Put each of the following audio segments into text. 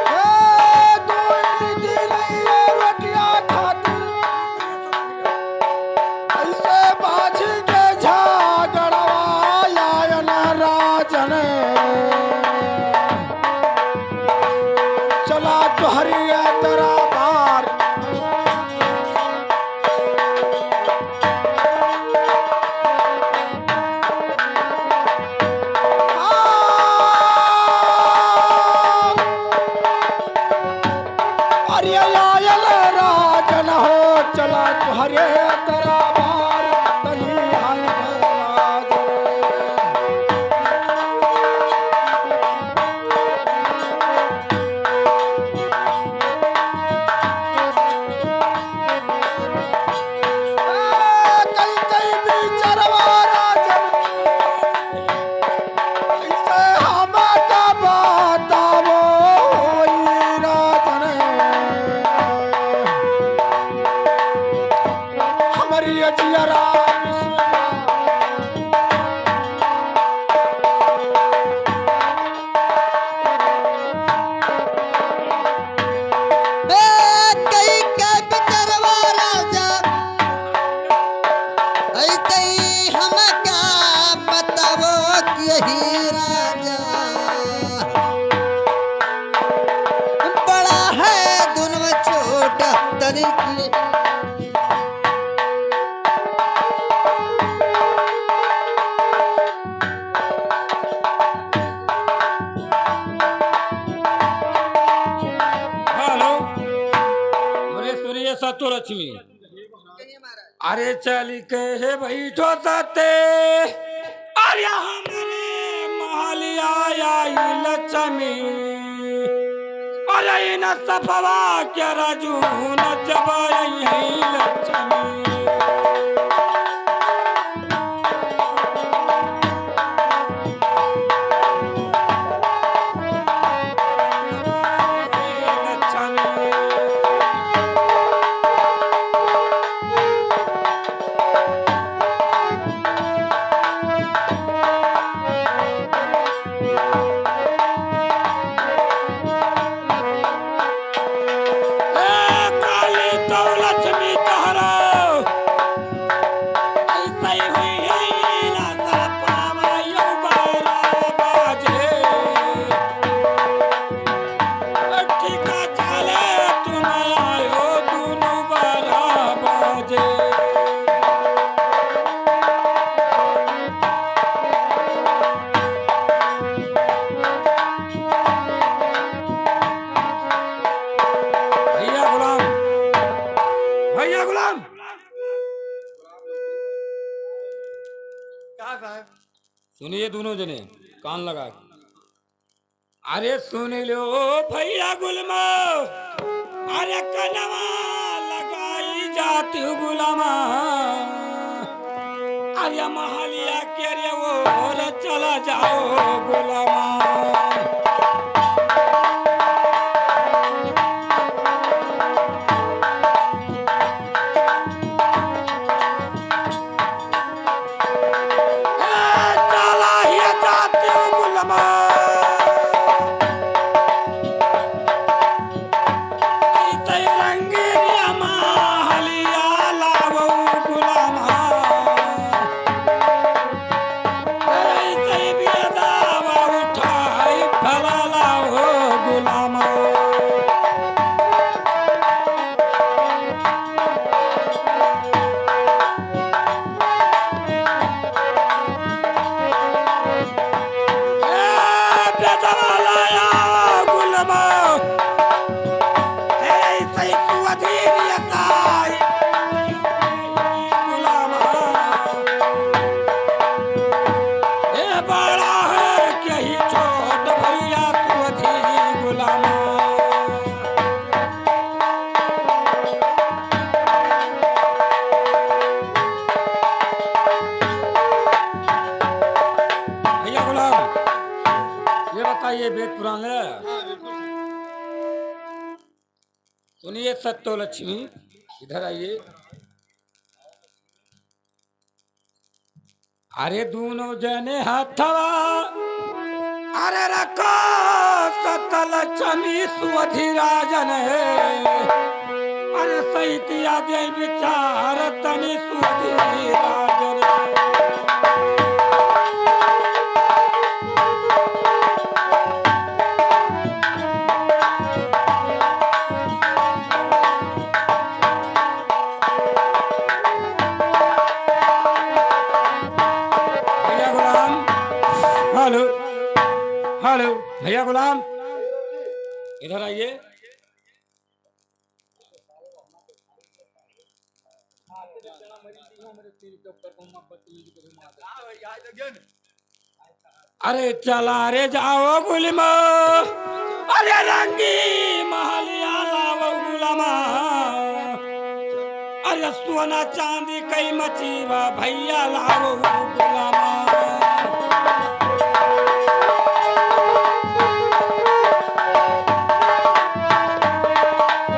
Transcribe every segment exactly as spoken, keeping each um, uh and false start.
ए, दो इडली दे रही है रोटियां खातिर। ऐसे बाझी के झगड़वा आयन राजन। चला तोहरी दरबार। अरे आयल राजन हो, चला तोहरे दरबार, तनी आयल राजन। कई कई बिचरवा राजन, इसे हमका बतावो ई राजन। हमरी अजियरा ए, कई के बिचरवा राजा, ऐसे ही हमका बतावो कि यही राजा बड़ा है दुनवा छोट तनिक। हेलो, अरे सुनिए सतुलक्ष्मी, अरे चली के हे बैठो सते, अरे हमरे महलिया आई लक्ष्मी, अरे इन सफवा के राजू नचबाई लक्ष्मी। ए काली तो लक्ष्मी तहरा, ऐसे हुई है लीला सा पावा यो बारा बाजे। ए ठीका चाले तू ना आयो दुनु बारा बाजे। भैया गुलाम, भैया गुलाम। का साहब? सुनिए दोनों जने, कान लगा के। अरे सुन लो भैया गुलाम, अरे कनवा लगाई जाती हूँ गुलामा। अरे महलिया के रे ओर चला जाओ गुलामा। ए, चला ही जाती हूँ गुलामा। ऐसे रंगीनिया महलिया लावो गुलामा। ऐसे बेदावा उठाई फलाला हो गुलामा। ए, बेदावा लाया गुलामा। ए, सही तू अधीर यताई। गुलामा। ए बड़ा है कहीं छोट भैया तू अधीर गुलामा। भैया गुलाम, ये बताइए, वेद पुराण है? हाँ, बिल्कुल। सुनिए, सत्तो लक्ष्मी, इधर आइए। अरे दूनो जने हथवा, अरे रखो सतलक्ष्मी सुअधिराजन है। अरे सहितिया दे विचार तनि सुअधिराजन है। भैया गुलाम, हेलो, हेलो, भैया गुलाम, इधर आइए। अरे चला रे जाओ गुलमा, अरे रंगी महलिया लाओ गुलमा, अरे सोना चांदी कई मचीबा भैया लाओ गुलमा।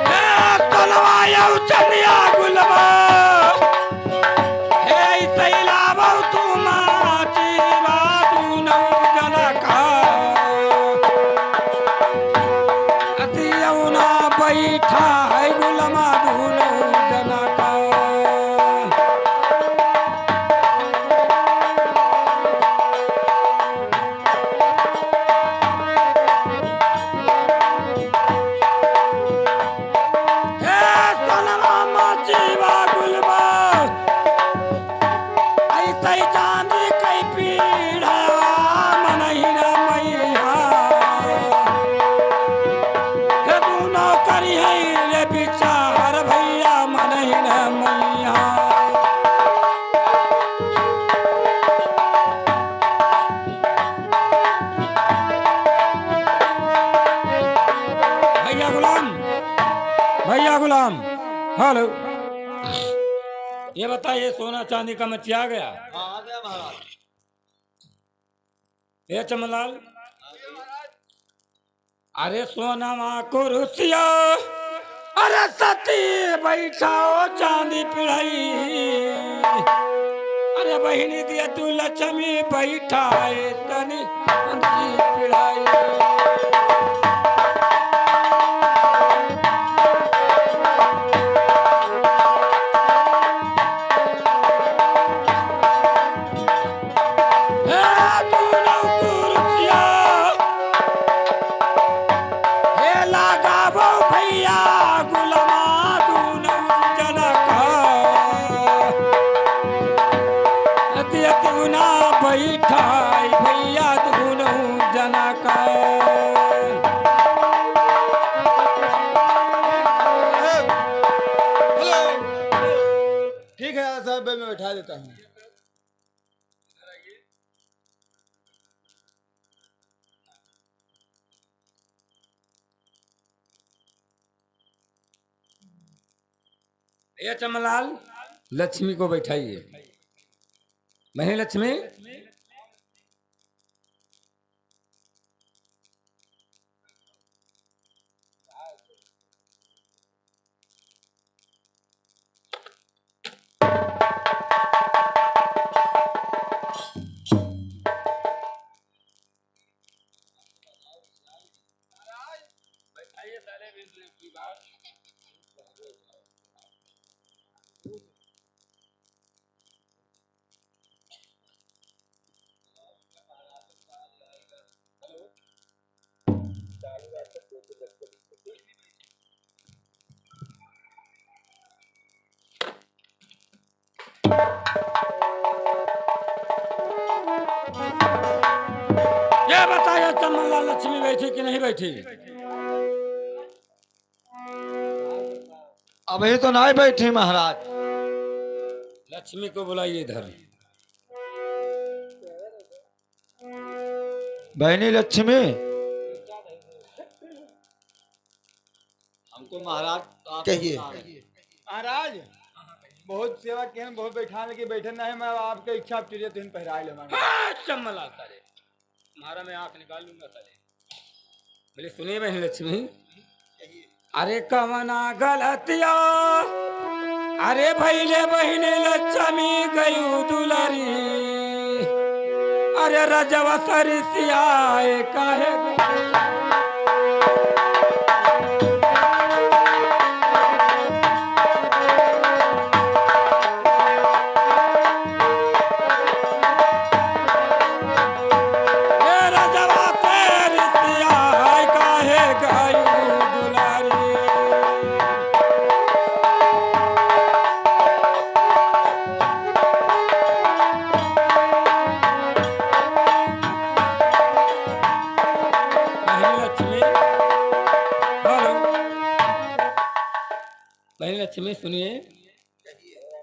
ए तलवा यौ चनिया गुलमा, हे सैलाबौ तू माची बा दूनौ जनका। अति यौना बैठा है गुलमा दूनौ जनका। हे सलरामा जीवा गुलबा, ऐसै चांदी कई पीढ़ा मनहिन मैया। हे दूनो करिहै रे विचार भैया मनहिन मैया। भैया गुलाम, भैया गुलाम, हेलो। ये बताइए, सोना चांदी का मचिया गया? हाँ, आ गया महाराज। ए चमनलाल, अरे सोनवा कुरुसिया, अरे सती बैठाओ चांदी पिढ़ई। अरे बहिनी दिया तू लक्ष्मी बैठाए तनी चांदी पिढ़ई। हे दूनौ कुरुसिया, हे लगाबो भैया गुलमा दूनौ जनका। अति अति उना बैठाई भैया दूनौ जनका। हेलो। ठीक है यार साहब, मैं बैठा देता हूँ। ए चमनलाल, लक्ष्मी को बैठाइए। बहन लक्ष्मी, ये बताइए, चमनलाल, लक्ष्मी बैठी कि नहीं बैठी? अभी तो नहीं बैठी महाराज। लक्ष्मी को बुलाइए इधर। बहनी लक्ष्मी, हमको महाराज आप कहिए। महाराज, बहुत सेवा किहन, बहुत बैठान के बैठन नहीं, मैं आपके इच्छा पूरी तुहिन पहिराए ले मांगे। हाँ, चम्मल आता रे, तुम्हारा मैं आंख निकाल लूंगा साले। बोले, सुनिए बहन लक्ष्मी, अरे कवना गलतिया, अरे भइले बहिनी लक्ष्मी गयू दुलारी, अरे रजवा सरिसियाए काहे ए रजवा सरिसियाए काहे गयू दुलारी। बहनी लक्ष्मी, हेलो। बहनी लक्ष्मी, सुनिए।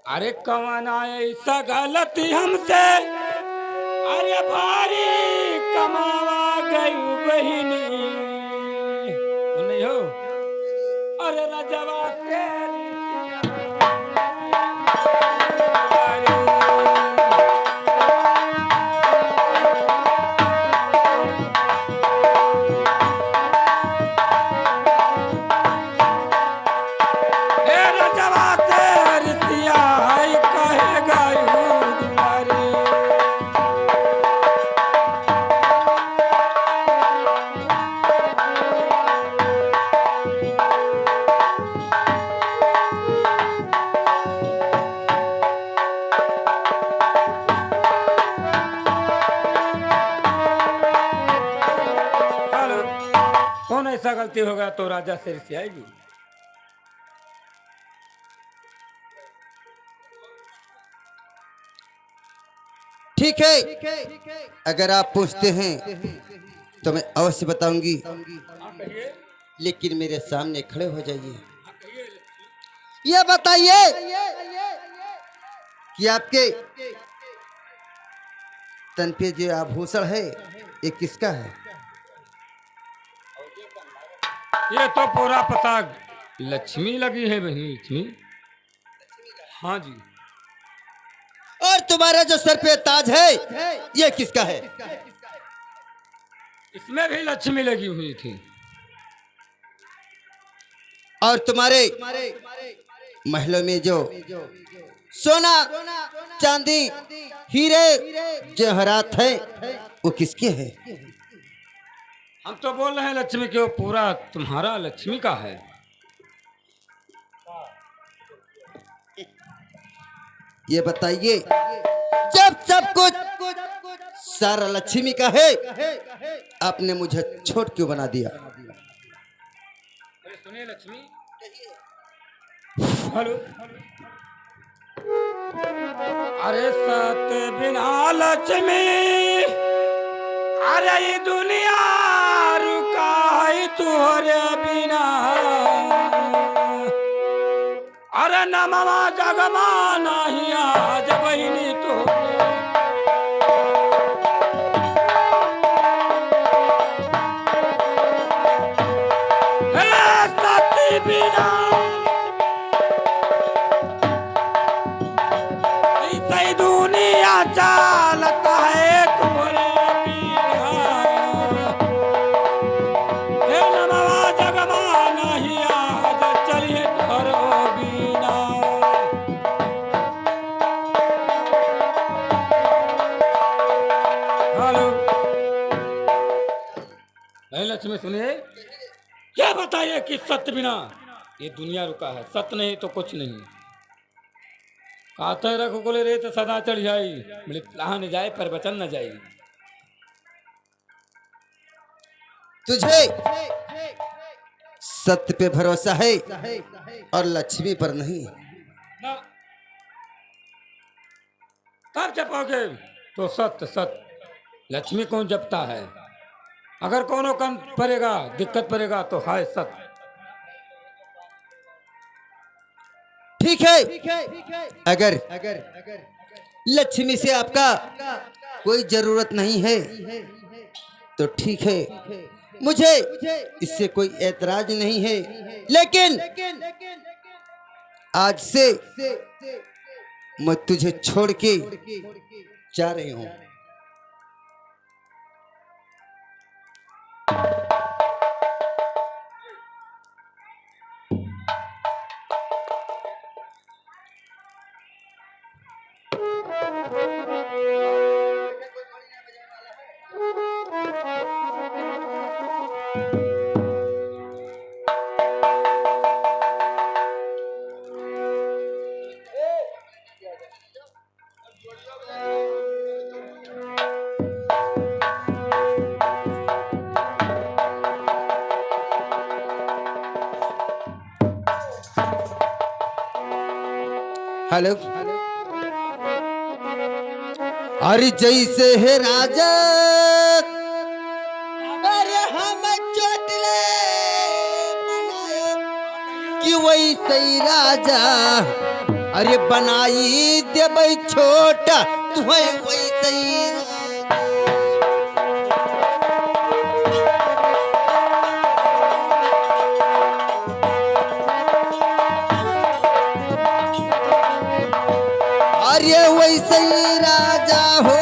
अरे कवना ऐसा गलती हमसे, अरे भारी कमावा गई बहिनी। सुन नहीं हो? अरे रजवा तेरी ए रजवा तेरी सियाही कहे गयू दुलारी। हेलो, कौन ऐसा गलती होगा तो राजा से रिसियाएगी? ठीक है, अगर आप पूछते हैं तो मैं अवश्य बताऊंगी, लेकिन मेरे सामने खड़े हो जाइए। ये बताइए कि आपके तन पे जो आभूषण है, ये किसका है? ये तो पूरा पता लक्ष्मी लगी है बहनी लक्ष्मी। हाँ जी। और तुम्हारा जो सर पे ताज है, ये किसका है? इसमें भी लक्ष्मी लगी हुई थी। और तुम्हारे महलों में जो सोना, चांदी, हीरे, जवाहरात है, वो किसके है? हम तो बोल रहे हैं लक्ष्मी के, वो पूरा तुम्हारा लक्ष्मी का है। ये बताइए, जब सब कुछ सारा लक्ष्मी का है, आपने मुझे छोट क्यों बना दिया? अरे सुनिए लक्ष्मी। हेलो। अरे सत बिना लक्ष्मी, अरे ई दुनिया रुका है तोहरे बिना। अरे नमवा जगमा नहीं आज बहिनी तो। हे सती बिना, ऐसे दुनिया चालता है तोहरे बिना। हे नमवा जगमा नहीं आज चलिए तोहरो बिना। हेलो। नहीं लक्ष्मी सुनिए, क्या बताइए कि सत्य बिना ये दुनिया रुका है, सत्य नहीं तो कुछ नहीं। कहते रघुकुल रेत सदा चढ़ जाई, बोले, "लाह न जाए पर वचन न जाई।" तुझे सत्य पे भरोसा है और लक्ष्मी पर नहीं। ना। तब जपोगे तो सत्य सत्य, लक्ष्मी कौन जपता है? अगर कोनो कम पड़ेगा, दिक्कत पड़ेगा तो हाय सत्य। ठीक है, अगर लक्ष्मी से आपका कोई जरूरत नहीं है तो ठीक है, मुझे इससे कोई एतराज नहीं है, लेकिन आज से मैं तुझे छोड़ के जा रही हूँ। हेलो। अरे जैसे है राजा, अरे हम चोटले बनाया कि वैसे ही राजा, अरे बनाई देबै छोटा तुहै वैसे ही राजा। अरे वैसे ही राजा हो,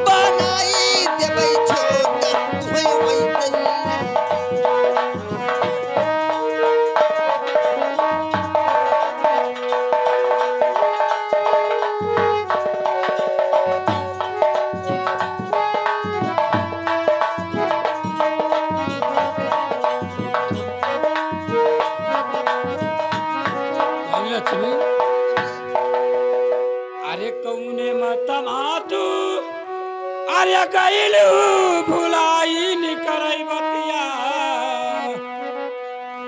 बनाई देबै छोटा तुहै वैसे ही। कौन लक्ष्मी? अरे कौने मत मातू, अरे गइलू भुलाई निकरई बतिया।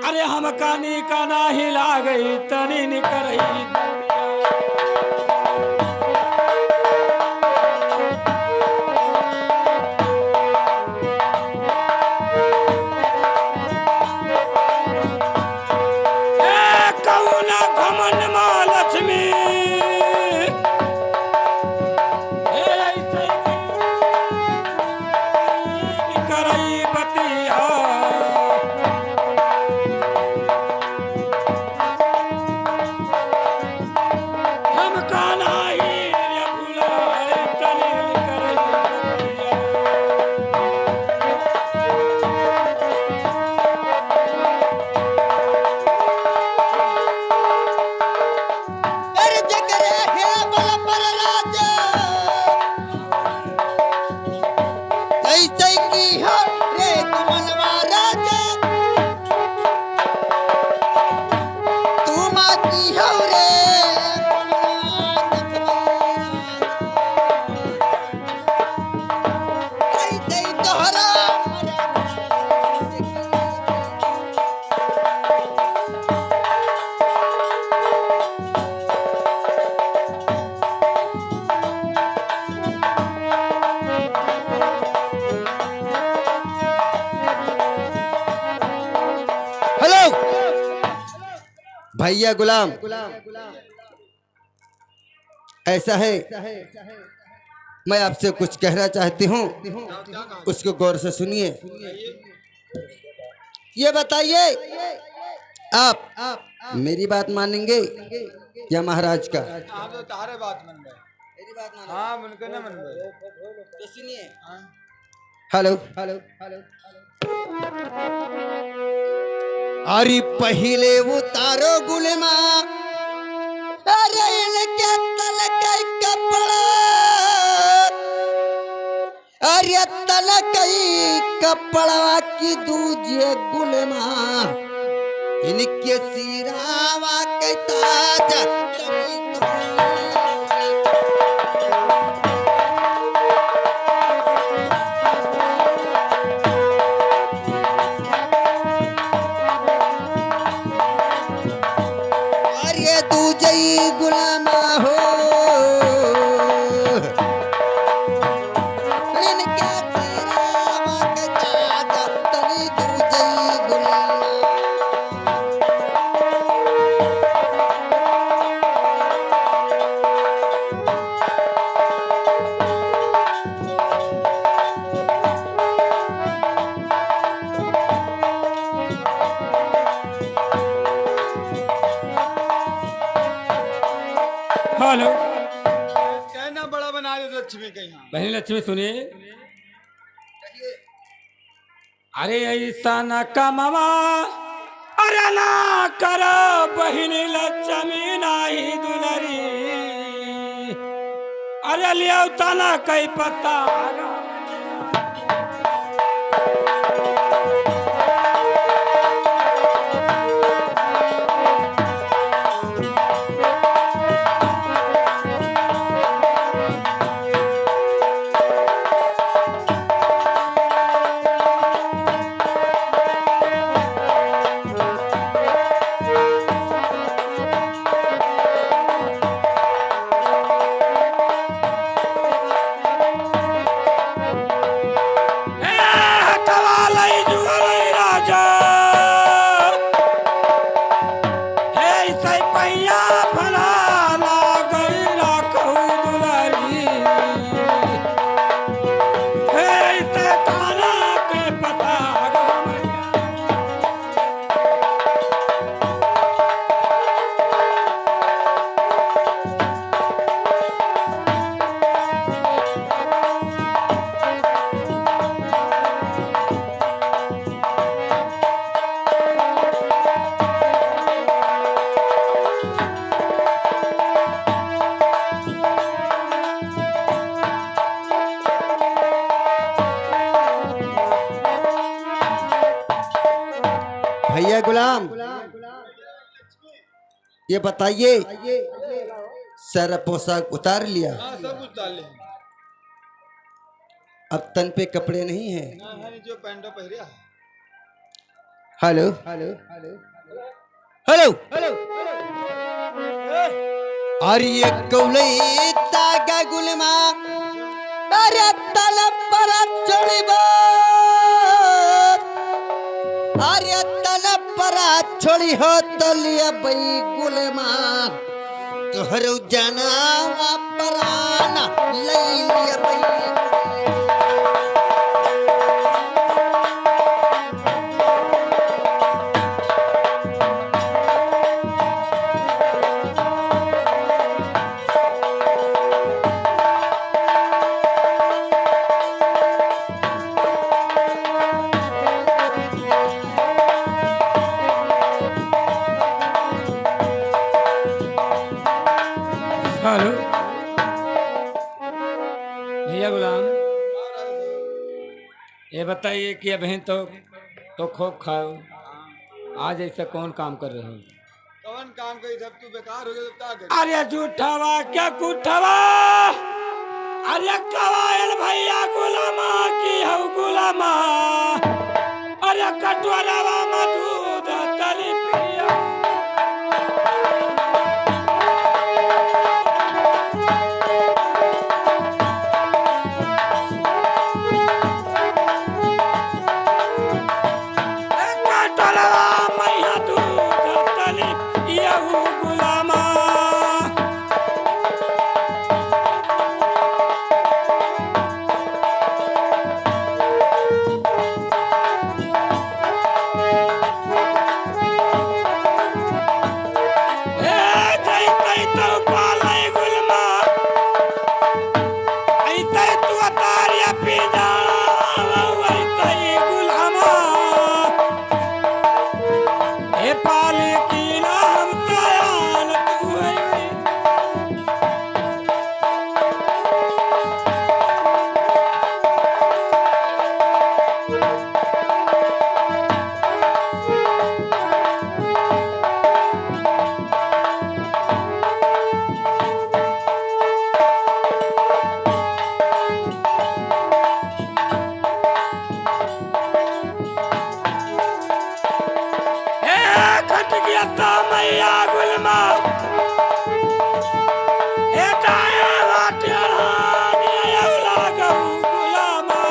अरे हमका निका नाही लागई तनी निकरई बतिया। ए कौना घमंड मा लक्ष्मी, ए ऐसे करई बतिया। हमका नाही रे भुलाए कलील करई बतिया। अरे जकरे हे बल पर राजा, जैसे की हो रे तुमनवा राजा, तुम की हो रे। जैसे तोहरा हेलो भैया गुलाम, ऐसा है, मैं आपसे कुछ कहना चाहती हूँ, उसको गौर से सुनिए। ये बताइए, आप मेरी बात मानेंगे या महाराज का? हम तो तारे बात मन में। मेरी बात मानेंगे। हाँ, उनके ना मन में। तो सुनिए। हाँ। हेलो, हेलो, हेलो। अरे पहिले उतारो गुलमा, अरे इनके तल के कपड़ा, अरे तल के कपड़वा की दूजे गुलमा, इनके सिरावा के ताज। अरे तू जई गुलामा हो, इनके सिरावा के ताज, तनी तू जई गुलामा। हेलो। कहना बड़ा बना दे लक्ष्मी के यहाँ। बहन लक्ष्मी सुनिए। अरे ऐसा न कमवा, अरे ना करो बहिनी लक्ष्मी नाही दुलरी। अरे लियो तना कई पत्ता। भैया गुलाम, ये बताइए, सारा पोशाक उतार लिया? हाँ, सब उतार लिया। अब तन पे कपड़े नहीं है। ना है, जो पैंट पहरे है। हेलो, हेलो, हेलो। अरे कौले तागा गुलमा, अरे तलब पर छोड़ी बा, अरे तलब पर छोड़ी हो तलिया बई गुलमा। तोहरो जाना परान लई लिया बई। हेलो। भैया गुलाम, ये बताइए कि अभी तो, तो खूब खाओ, आज ऐसा कौन काम कर रहे हो? कौन काम करी, जब तू बेकार हो गया, तब का करी? अरे झूठावा क्या कुठावा, अरे कवायल भैया गुलामा की हऊ गुलामा। अरे कटोरवा में दूध तली पिया। ए कटोरवा में दूध तली पिया हू गुलामा। ए, जैतै तौ पालै गुलमा, अइतै तू अतारिया पी जा, अइतै गुलमा। ए, पाली की ना हम तयान तू है। ए खटकिया ता मैया गुलमा, ए दाया वाटिया रानी अयौला गऊ गुलामा,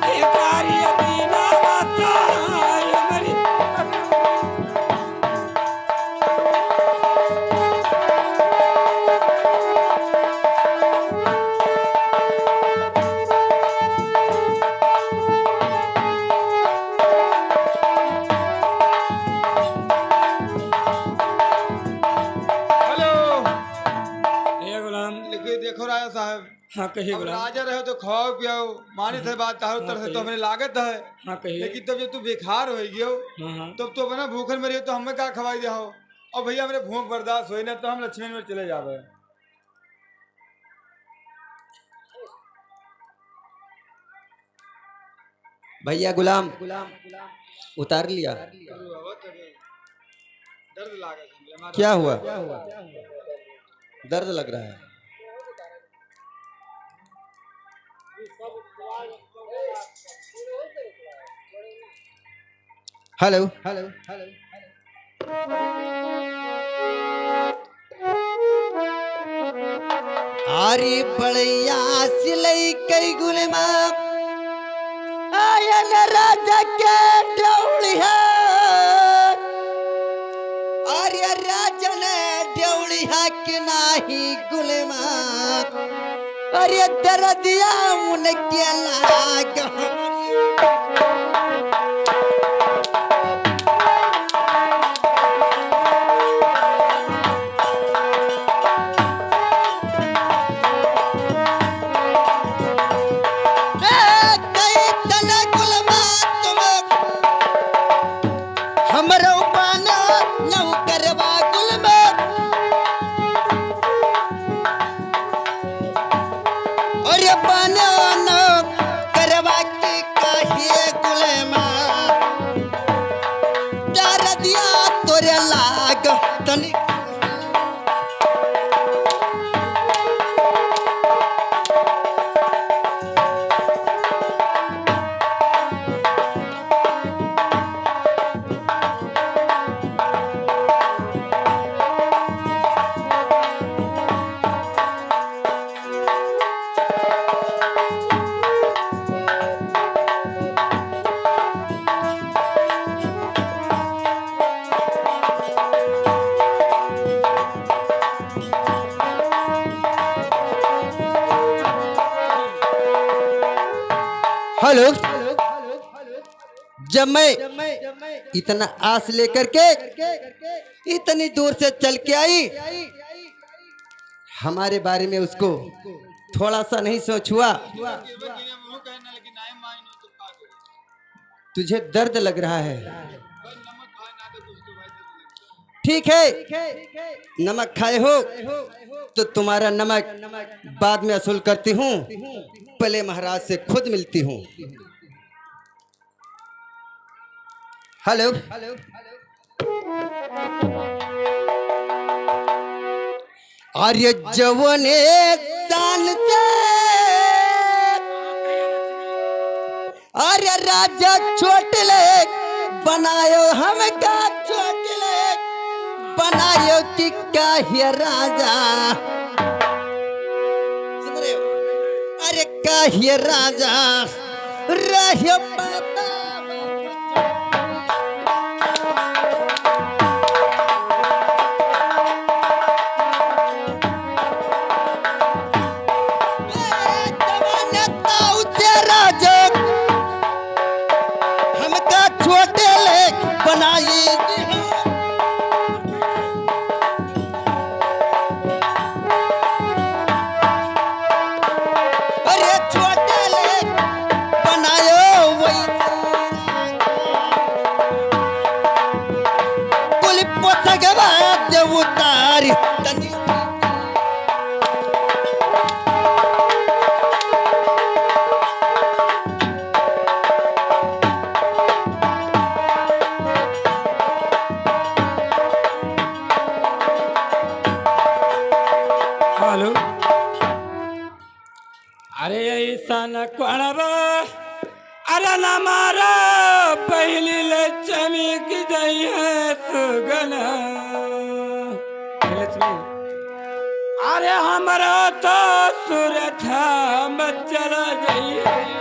ए कारी अदीना वाता हमरी। हेलो। ए गुलाम। लेकिन देखो राजा साहब, हाँ, कहिए अब गुलाम। राजा रहे तो खाओ पियाओ, मानी थे बात, हर हाँ, तरह से तो कहिए। हमरे लागत है। हाँ, कहिए। लेकिन तब जब तू बेकार हो गयो, हाँ, हाँ। तब तू अपना भूखन मरियो तो हमें का खवाई दे हो? और भैया, हमरे भूख बर्दाश्त होई ना, तो हम लक्ष्मण में चले जावे। भैया गुलाम, उतार लिया। क्या हुआ? दर्द लग रहा है। हेलो, हेलो, हेलो। अरे बड़ैया सिलई कई गुलमा, आयन राजा के डौली है। अरे राजन डौली है कि नाही गुलमा। अरे दरदिया उनके लाग। ए, कई तले गुलमा तुम हमरो बाना नौकरवा गुलमा। अरे बाना नौकरवा के काहे हेलो, जब मैं इतना आस लेकर के इतनी दूर से चल के आई, हमारे बारे में उसको थोड़ा सा नहीं सोच हुआ। तुझे दर्द लग रहा है, ठीक है, नमक खाए हो तो तुम्हारा नमक बाद में वसूल करती हूँ, पहले महाराज से खुद मिलती हूँ। हेलो। अरे जवने शान से, अरे राजा चोट ले बनायो हमका, चोट ले बनायो कि काहे राजा, सुन रहे हो? अरे काहे राजा रहे बाबा। ए, जवान ताऊ तेरा जो हमका छोटे ले बनाई। अरे छोटे ले बनायो वैसे। कुल पोसक बाद उतारी तनी। हेलो। अरे ऐसन कोणवा, अरे न मारा पहली लक्ष्मी की जई है सुगना। हे लक्ष्मी, अरे हमरा तो सुरथा मत चला जई है।